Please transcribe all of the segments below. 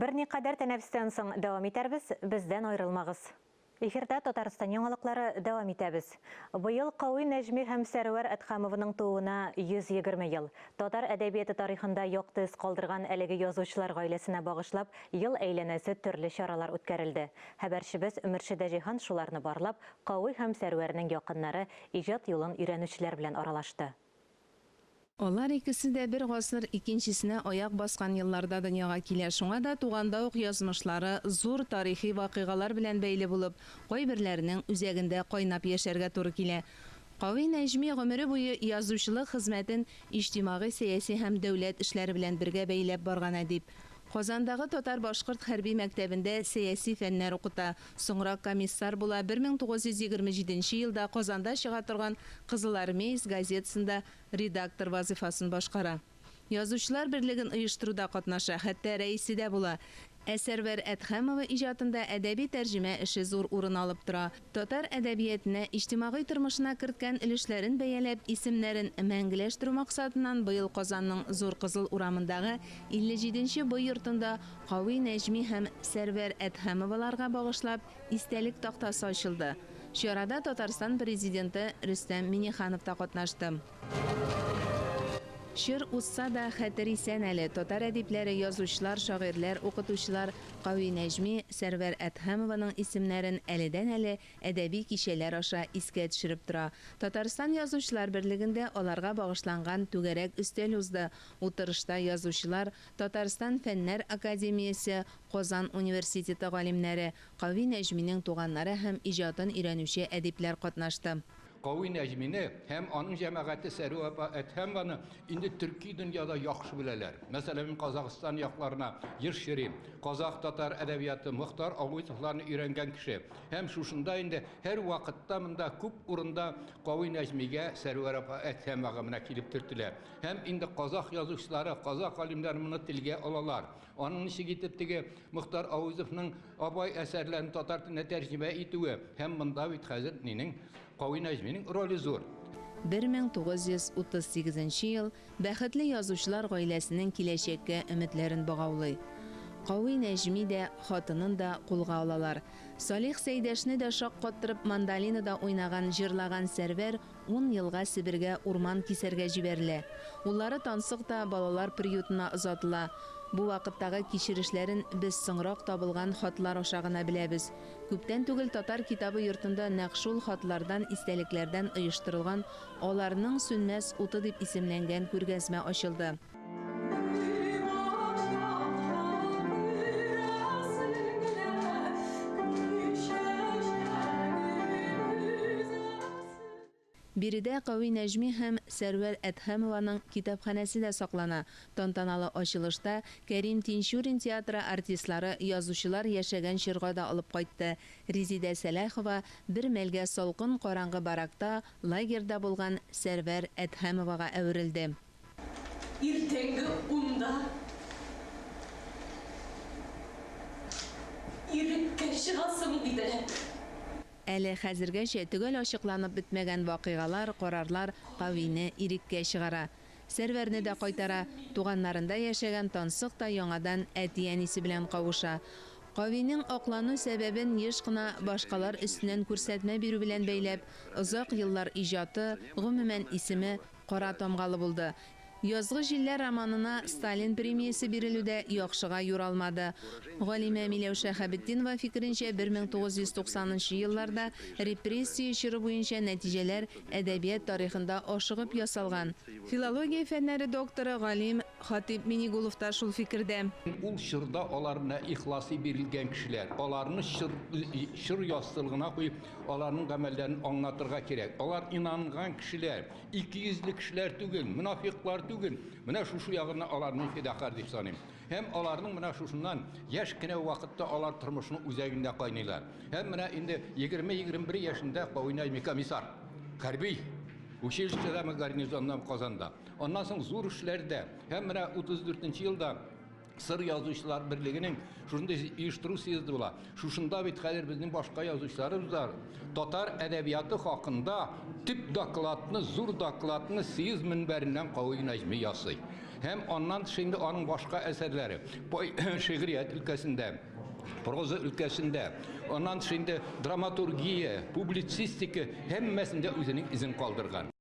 Берникадәр тәнәфестән соң дәвам итәрбез, бездән аерылмагыз. Эфирда Татарстан яңалыклары дәвам итәбез. Быел Кави Нәҗми һәм Сәрвәр Әдһәмованың тууына 120 ел. Татар әдәбияты тарихында якты эз калдырган әлеге язучылар гаиләсенә багышлап ел әйләнәсе төрле чаралар үткәрелде. Хәбәрчебез Мөршидә Җиһан шуларны барлап, Кави һәм Сәрвәрнең якыннары, иҗат юлын өйрәнүчеләр белән аралашты. Алар икесе дә бер гасыр икенчесенә аяк баскан елларда дөньяга килә, шуңа да туганда ук язмышлары зур тарихи вакыйгалар белән бәйле булып, кайберләренең үзәгендә кайнап яшәргә туры килә. Кави Нәҗми гомере буе язучылык хезмәтен иҗтимагый-сәяси һәм дәүләт эшләре белән бергә бәйләп барган әдип. Казандагы татар-башкорт хәрби мәктәбендә сәяси фәннәр укыта, соңрак комиссар була, 1927 нче елда Казанда чыга торган Кызылармеец газетасында редактор вазыйфасын башкара. Язучылар берлеген оештыруда катнаша, хәтта рәисе дә була. Ә Сәрвәр Әдһәмова иҗатында әдәби тәрҗемә эше зур урын алып тора. Татар әдәбиятенә, иҗтимагый тормышына керткән өлешләрен бәяләп, исемнәрен мәңгеләштерү максатыннан быел Казанның Зур Кызыл урамындагы 57 нче Б йортында Кави Нәҗми һәм Сәрвәр Әдһәмоваларга багышлап истәлек тактасы ачылды. Чарада Татарстан Президенты Рөстәм Миңнеханов та катнашты. Чор узса да, хәтер исән әле. Татар әдипләре, язучылар, шагыйрьләр, укытучылар Кави Нәҗми, Сәрвәр Әдһәмованың исемнәрен әледән-әле әдәби кичәләр аша искә төшереп тора. Татарстан Язучылар берлегендә аларга багышланган түгәрәк өстәл узды. Утырышта язучылар, Татарстан Фәннәр академиясе, Казан университеты галимнәре, Кави Нәҗминең туганнары һәм иҗатын өйрәнүче әдипләр катнашты. Кави Нәҗмине һәм аның җәмәгате Сәрү апа Әдһәмованы инде төрки дөньяда яхшы беләләр. Мәсәлән, мин Казахстан якларына еш йөрим. Казах-татар әдәбияты, Мохтар Ауызовларны өйрәнгән кеше. Һәм шушында инде һәрвакытта монда күп урында Кави Нәҗмигә, Сәрвәр апа Әдһәмовага менә килеп төртелә. Һәм инде казах язучылары, казах галимнәре моны телгә алалар. Аның ничек итеп теге Мохтар Ауызовның Абай әсәрләрен татар теленә тәрҗемә итүе һәм монда бит хәзер нинең Кави Нәҗминең роле зур. 1938 нче ел бәхетле язучылар гаиләсенең киләчәккә өметләрен богаулый. Кави Нәҗми дә, хатынын да кулга алалар. Салих Сәйдәшне дә шаккаттырып мандолинада уйнаган, җырлаган Сәрвәр Ун елга Себергә урман кисәргә җибәрелә. Уллары Тансык та балалар приютына озатыла. Бу вакыттагы кичерешләрен без соңрак табылган хатлар аша гына беләбез. Күптән түгел Татар китабы йортында нәкъ шул хатлардан, истәлекләрдән оештырылган Аларның сүнмәс уты дип исемләнгән күргәзмә ачылды. Биредә Кави Нәҗми һәм Сәрвәр Әдһәмованың китапханәсе дә саклана. Тантаналы ачылышта Кәрим Тинчурин театры артистлары язучылар яшәгән чорга да алып кайтты. Резидә Сәлахова бер мәлгә салкын караңгы баракта, лагерьда булган Сәрвәр Әдһәмовага әверелде. Иртәнге унда иреккә чыгасың, диделәр. Әле хәзергәчә төгәл ачыкланып бетмәгән вакыйгалар, карарлар Кавине иреккә чыгара. Сәрвәрне дә кайтара. Туганнарында яшәгән Тансык та яңадан әти-әнисе белән кавыша. Кавинең аклану сәбәбен еш кына башкалар өстеннән күрсәтмә бирү белән бәйләп, озак еллар иҗаты, гомумән, исеме Кара тамгалы булды. Язгы җилләр романына Сталин премиясе бирелү дә яхшыга юралмады. Галимә Миләүшә Хәбетдинова фикеренчә, 1990 нчы елларда репрессия чоры буенча нәтиҗәләр әдәбият тарихында ашыгып ясалган. Филология фәннәре докторы, галим Хатыйп Минигулов та шул фикердә. Ул чорда алар менә ихласи бирелгән кешеләр. Аларны чор, чор яссылыгына куеп, аларның гамәлләрен аңлатырга кирәк. Алар инанган кешеләр. Икейөзле кешеләр түгел, монафикълар түгел. Менә шушы ягыннан аларны фидакарь дип саныйм. Һәм аларның менә шушыннан яшь кенә вакытта алар тормышның үзәгендә кайныйлар. Һәм менә инде 20-21 яшендә кайнаймый комиссар. Хәрби училищедамы, гарнизоннан Казанда. Аннан соң зур эшләрдә. Һәм менә 34 елда Сыр язучылар берлегенең шушындый оештыру съезды була. Шушында бит хәзер безнең башка язучыларыбыз да татар әдәбияты хакында төп докладны, зур докладны съезд мөнбәреннән Кави Нәҗми ясый. Һәм аннан тыш инде аның башка әсәрләре, шигърият өлкәсендә, проза өлкәсендә, аннан тыш инде драматургия, публицистика, һәммәсендә үзенең изен калдырган.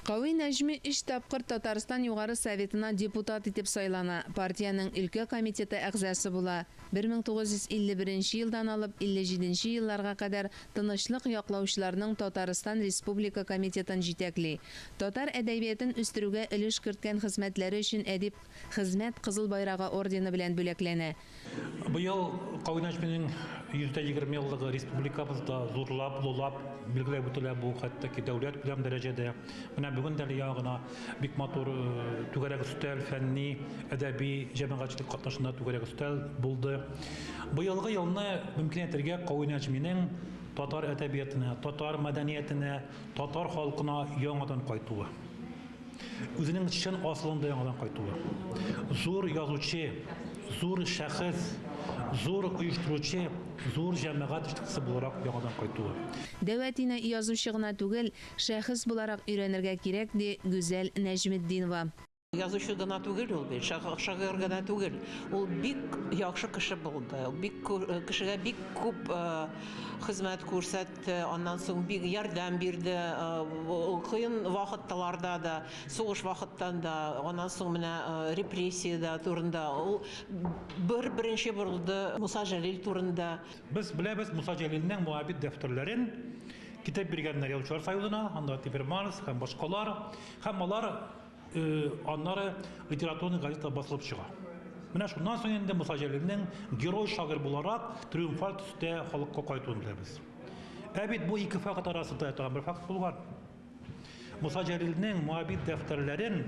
Кави Нәҗми өч тапкыр Татарстан Югары Советына депутат итеп сайлана, партиянең өлкә комитеты әгъзасы була. 1951 елдан алып 57 нче елларга кадәр тынычлык яклаучыларның Татарстан Республика комитетын җитәкли. Татар әдәбиятын үстерүгә өлеш керткән хезмәтләре өчен әдип Хезмәт Кызыл Байрагы ордены белән бүләкләнә. Быел Кави Нәҗминең 120 еллыгы республикабызда зурлап, олылап билгеләп үтелә, бу хәтта ки дәүләт күләм дәрәҗәдә. Менә бүген дә әле яңа гына бик матур э, түгәрәк өстәл, фәнни, әдәби җәмәгатьчелек катнашында түгәрәк өстәл булды. Быелгы елны мөмкин әйтергә Кави Нәҗминең татар әдәбиятына, татар мәдәниятенә, татар халкына яңадан кайтуы. Үзенең чын асылында яңадан кайтуы. Зур язучы, зур шәхес, зур оештыручы, зур җәмәгать эшлеклесе буларак яңадан кайтуы. Дәү әтине язучы гына түгел, шәхес буларак өйрәнергә кирәк, ди Гүзәл Нәҗметдинова. Язучы гына түгел ул бит, шагыйрь генә түгел. Ул бик яхшы кеше булды. Бик кешегә бик күп хезмәт күрсәтте. Аннан соң бик ярдәм бирде. Кыен вакытларда да, сугыш вакыттан да, аннан соң менә репрессия дә турында. Ул бер беренче булды Муса Җәлил турында. Без беләбез, Муса Җәлилнең Моабит дәфтәрләрен китереп биргәннәр Язучылар союзына, анда Тимерманов һәм башкалар. Һәм алар Аннары литературный газета басылып чыга. Менә шуннан соң инде Муса Җәлилнең герой шагыйрь буларак триумфаль төстә халыкка кайтуын беләбез. Ә бит бу ике факт арасында тагын бер факт булган. Муса Җәлилнең Моабит дәфтәрләрен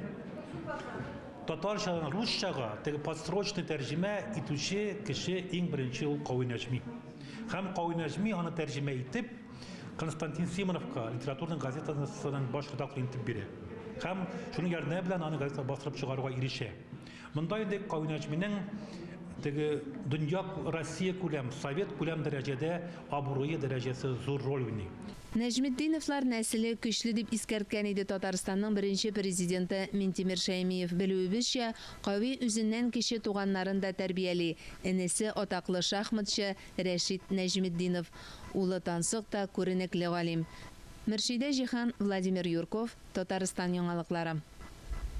татарчадан русчага теге подсрочный тәрҗемә итүче кеше иң беренче ул Кави Нәҗми. Һәм Кави Нәҗми аны тәрҗемә итеп Константин Симоновка литературный газетасының баш редакторы итеп бирә. Һәм шуның ярдәме белән аны газета бастырып чыгаруга ирешә. Монда инде Кави Нәҗминең теге дөнья Россия күләм, совет күләм дәрәҗәдә абруе дәрәҗәсе зур роль уйный. Нәҗметдиновлар нәселе көчле дип искәрткән иде Татарстанның беренче президенты Минтимер Шәймиев. Белүебезчә, Кави үзеннән кече туганнарын да тәрбияли. Энесе атаклы шахматчы Рәшит Нәҗметдинов. Улы Тансык та күренекле галим. Мөршидә Җиһан, Владимир Юрков, Татарстан яңалыклары.